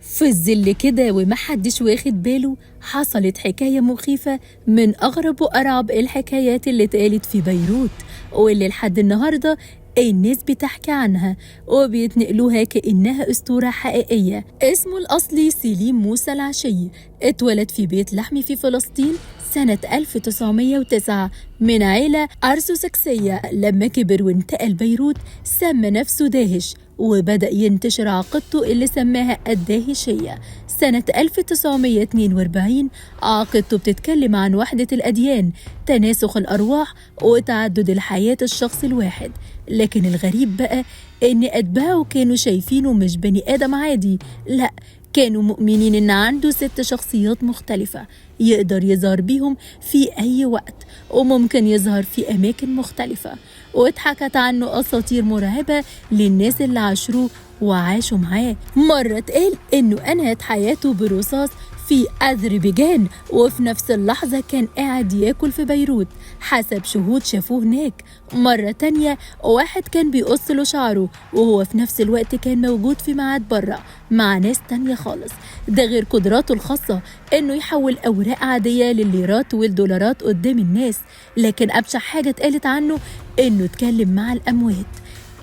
في الظل كده ومحدش واخد باله، حصلت حكاية مخيفة من أغرب وأرعب الحكايات اللي اتقالت في بيروت، واللي لحد النهاردة الناس بتحكي عنها وبيتنقلوها كأنها أسطورة حقيقية. اسمه الأصلي سليم موسى العشي، اتولد في بيت لحم في فلسطين سنة 1909 من عيلة أرثوذكسية. لما كبر وانتقل بيروت سمى نفسه داهش، وبدأ ينتشر عقيدته اللي سماها الداهشية. سنة 1942 عقيدته بتتكلم عن وحدة الأديان، تناسخ الأرواح، وتعدد الحياة الشخص الواحد. لكن الغريب بقى إن أتباعه كانوا شايفينه مش بني آدم عادي، لأ، كانوا مؤمنين إن عنده 6 شخصيات مختلفة يقدر يظهر بيهم في أي وقت، وممكن يظهر في أماكن مختلفة. واتحكت عنه أساطير مرعبة للناس اللي عاشروه وعاشوا معاه. مرة اتقال إنه أنهت حياته برصاص في أذربيجان، وفي نفس اللحظة كان قاعد ياكل في بيروت حسب شهود شافوه هناك. مرة تانية واحد كان بيقص له شعره وهو في نفس الوقت كان موجود في ميعاد برا مع ناس تانية خالص. ده غير قدراته الخاصة إنه يحول أوراق عادية لليرات والدولارات قدام الناس. لكن أبشع حاجة اتقالت عنه إنه اتكلم مع الأموات.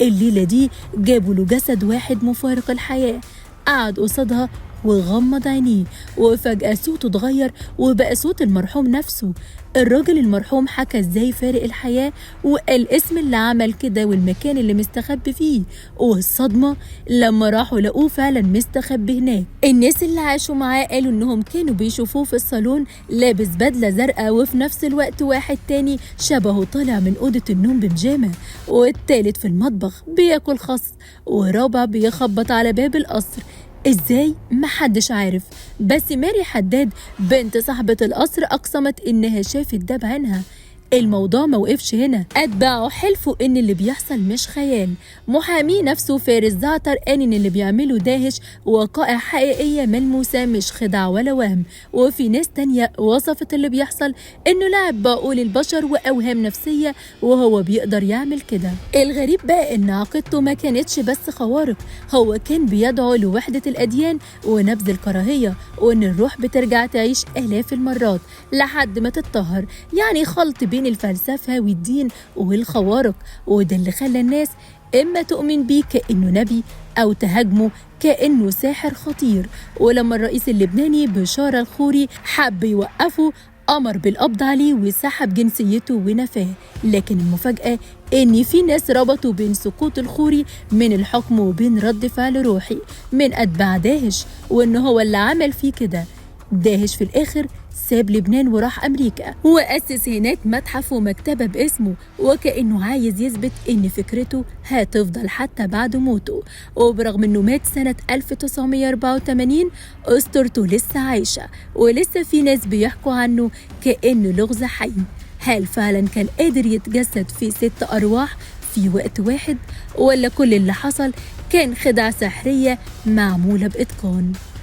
الليلة دي جابوا له جسد واحد مفارق الحياة، قعد قصادها وغمض عينيه، وفجأة صوته اتغير وبقى صوت المرحوم نفسه. الراجل المرحوم حكى ازاي فارق الحياة، وقال اسم اللي عمل كده والمكان اللي مستخبي فيه. والصدمة لما راحوا لقوه فعلا مستخبي هناك. الناس اللي عاشوا معاه قالوا انهم كانوا بيشوفوه في الصالون لابس بدلة زرقاء، وفي نفس الوقت واحد تاني شبهه طالع من أوضة النوم ببيجامة، والتالت في المطبخ بياكل خس، ورابع بيخبط على باب القصر. ازاي؟ محدش عارف. بس ماري حداد بنت صاحبة القصر اقسمت انها شافت ده بعينها. الموضوع ما وقفش هنا، اتباعه حلفوا ان اللي بيحصل مش خيال. محامي نفسه فارس زعتر قال ان اللي بيعمله داهش وقائع حقيقية ملموسة، مش خدع ولا وهم. وفي ناس تانية وصفت اللي بيحصل انه لعب بعقول البشر واوهام نفسية، وهو بيقدر يعمل كده. الغريب بقى ان عقيدته ما كانتش بس خوارق، هو كان بيدعو لوحدة الاديان ونبذ الكراهية، وان الروح بترجع تعيش آلاف المرات لحد ما تتطهر، يعني خلط بين الفلسفة والدين والخوارق. وده اللي خلى الناس إما تؤمن بيه كأنه نبي أو تهاجمه كأنه ساحر خطير. ولما الرئيس اللبناني بشارة الخوري حب يوقفه أمر بالقبض عليه وسحب جنسيته ونفاه. لكن المفاجأة إن في ناس ربطوا بين سقوط الخوري من الحكم وبين رد فعل روحي من أتباع داهش، وإن هو اللي عمل فيه كده. داهش في الآخر ساب لبنان وراح أمريكا، وأسس هناك متحف ومكتبة باسمه، وكأنه عايز يثبت إن فكرته هتفضل حتى بعد موته. وبرغم إنه مات سنة 1984 أسطورته لسه عايشة، ولسه في ناس بيحكوا عنه كأنه لغز حي. هل فعلا كان قادر يتجسد في 6 أرواح في وقت واحد، ولا كل اللي حصل كان خدعة سحرية معمولة بإتقان؟